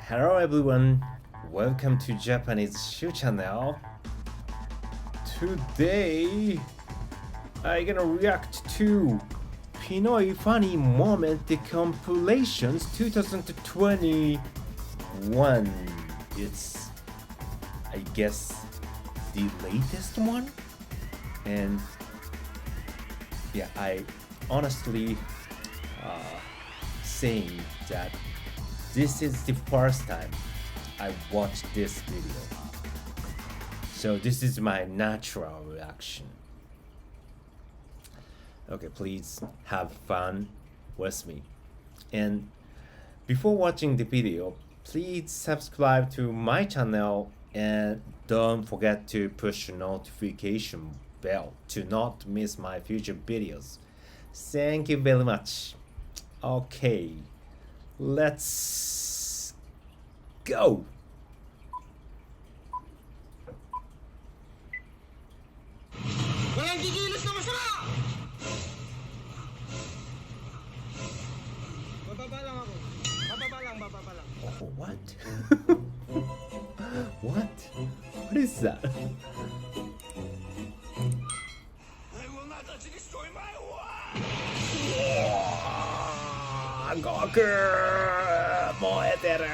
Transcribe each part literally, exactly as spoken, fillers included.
Hello everyone, welcome to Japanese Shoe Channel. Today, I gonna react to Pinoy Funny Moment, the compilations two thousand twenty-one. It's, I guess, the latest one. And yeah, I honestly, uh, saying that this is the first time I watched this video. So this is my natural reaction. Okay, please have fun with me. And before watching the video, please subscribe to my channel and don't forget to push the notification bell to not miss my future videos. Thank you very much. Okay, let's go. Walang kikilos na masama! Bababa lang ako. Bababa lang, bababa lang. Oh, what? What? What is that? I will not let you destroy my world! Goku! Moe teru!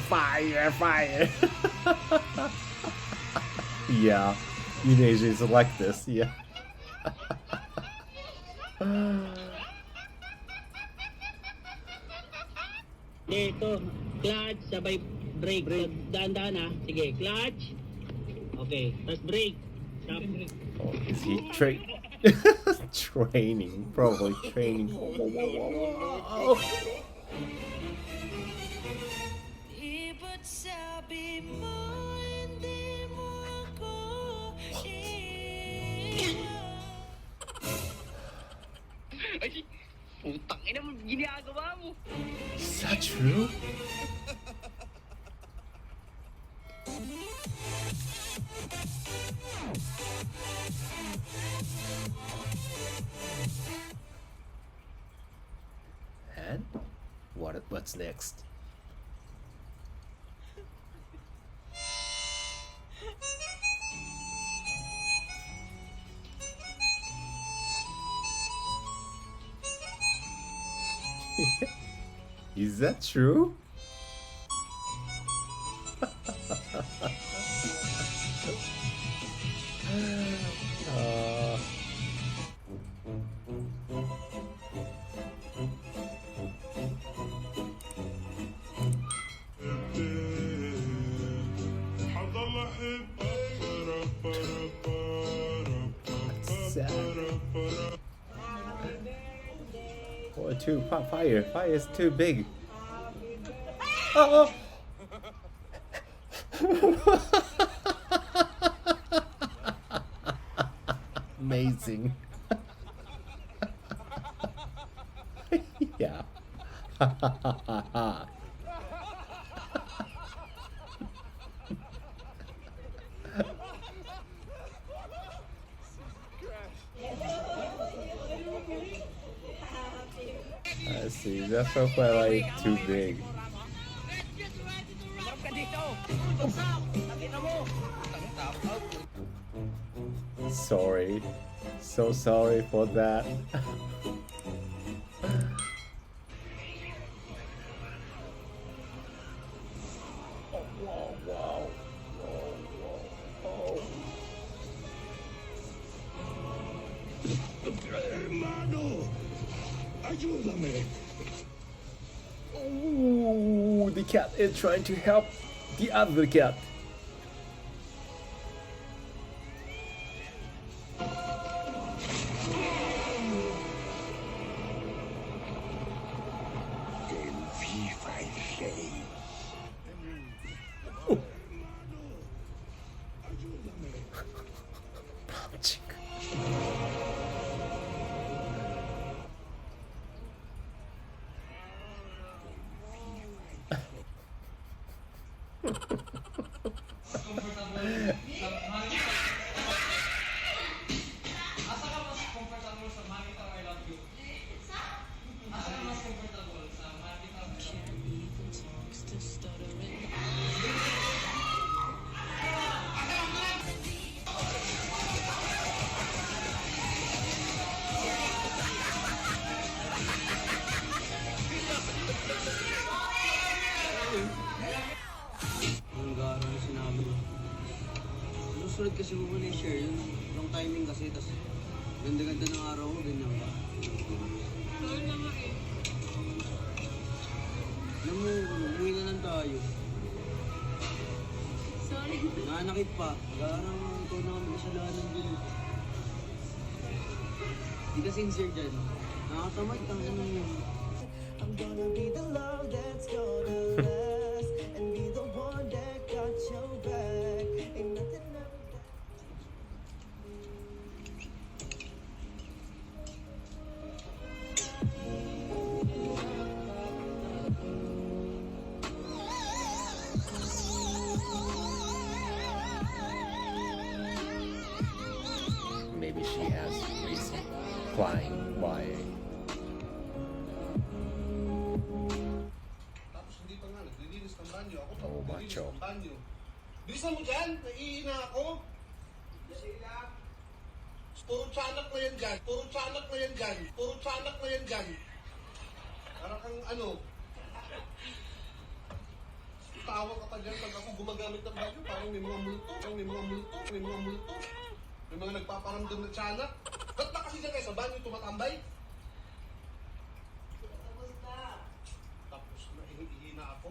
Fire, fire! Yeah, Inuyasha is like this, yeah. Ito, clutch, sabay brake. Brake. Dahan-dahan, ah. Sige, clutch. Okay, tas brake. Stop. Oh, is he tra-, training? Probably training. Whoa, whoa, whoa, whoa, whoa. Di ba't sabi mo hindi mo ako iwan? Ay, putang ina mo, ginagawa mo. Is that true? And what, what's next? Is that true? Uh. Sad. Oh, too, fi-, fire. Fire is too big. Oh, oh. Amazing. Yeah. I see. That's why I like too big. Sorry. So sorry for that. Oh, wow, wow, wow, wow, wow. Hermano, ayúdame. Ooh, the cat is trying to help the other cat. Que viva el rey. Ang gara na sinabi mo. Susunod kasi mo muna i-share yun. Wrong timing kasi, tas ganda-ganda ng araw mo, ganyan ka. Sorry naman eh. Alam mo, ano, umuwi na lang tayo. Sorry. Nanakit pa. Gara, ikaw na ang kasalanan dun. Di ka sincere dyan. Nakatamad, tangin mo yun. I'm gonna be the love that's gonna last and be the one that got your back. Ain't nothing ever Maybe she has reason. Flying. Why? Tapos hindi pa nga, naglilinis ng banyo. Ako pa Oh, maglilinis macho. ng banyo. Bilisan mo dyan, naiina ako. Puro tiyanak na yan dyan. Puro tiyanak na yan dyan. Puro tiyanak na yan dyan. Para kang ano, tawa ka pa dyan pag ako gumagamit ng banyo. Parang may mga multo, parang may mga multo, may mga multo. May mga nagpaparamdam na tiyanak. Ba't ba kasi dyan kayo sa banyo tumatambay? Tapos naihi-ihi na ako.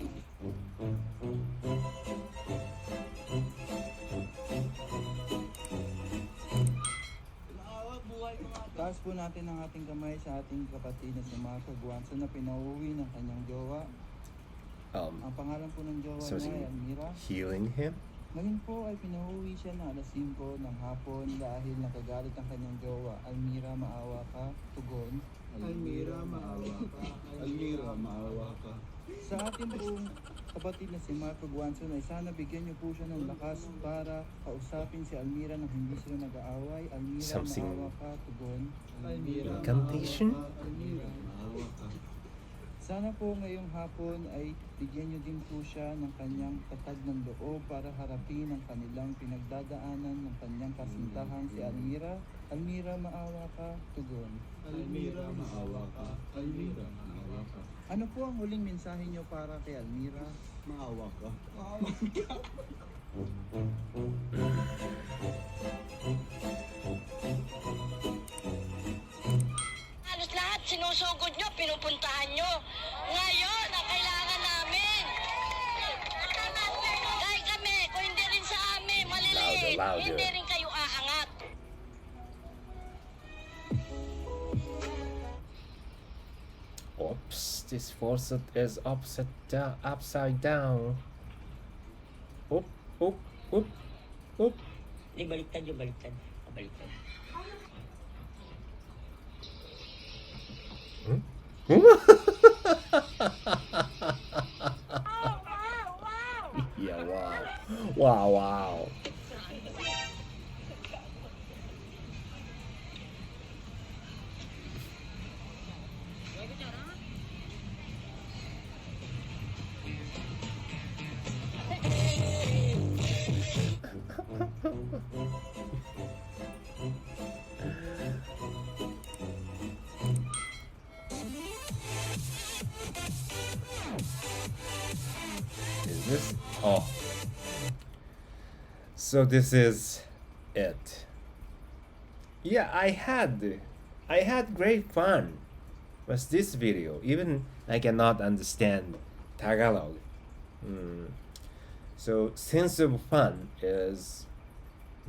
Taas po natin ang ating kamay sa ating kapatid na si Marco Guanzo na pinauwi ng kanyang jowa. Um, Ang pangalan po ng jowa so is niya ay he Almira. Healing him? Ngayon po ay pinauwi siya na alas singko ng hapon dahil nagagalit ang kanyang jowa. Almira, maawa ka, tugon. Almira, maawa ka. Almira, maawa ka. Sa ating pong kapatid na si Marco Guanzon ay sana bigyan niyo po siya ng lakas para kausapin si Almira nang hindi sila nag-aaway. Almira, Something maawa ka, tugon. Almira, Incantation? maawa ka. Almira, maawa ka. Sana po ngayong hapon ay bigyan niyo din po siya ng kanyang tatag ng loob para harapin ang kanilang pinagdadaanan ng kanyang kasintahang si Almira. Almira, maawa ka, tugon. Almira, maawa ka. Almira, maawa ka. Ano po ang huling mensahe niyo para kay Almira? Maawa ka. Halos lahat sinusugod nyo, pinupuntahan nyo. Ngayon, ang kailangan namin, dahil kami, kung hindi rin sa amin, maliliit, Louder, louder. Hindi rin kayo aangat. Oops, this faucet is upside down, upside down. Oop, oop, oop, oop. Hindi, baliktad yung baliktad. Baliktad. Hmm? Yeah, wow. Wow, wow. Is this? Oh. So this is it. Yeah, I had I had great fun with this video. Even I cannot understand Tagalog. Mm. So sense of fun is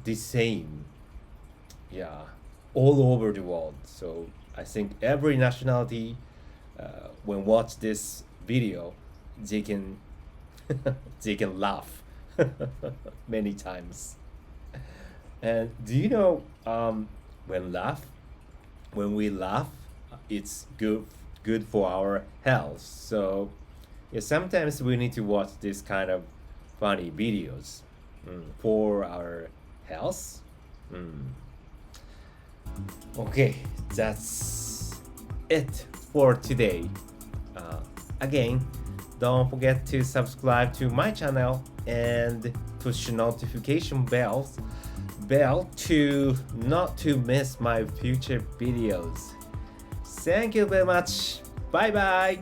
the same. Yeah, all over the world. So I think every nationality, uh, when watch this video, they can they can laugh many times. And do you know, um, when laugh, when we laugh, it's good good for our health. So yeah, sometimes we need to watch this kind of funny videos, mm, for our health. Mm. Okay, that's it for today. Uh, again, don't forget to subscribe to my channel and push notification bells bell to not to miss my future videos. Thank you very much. Bye bye.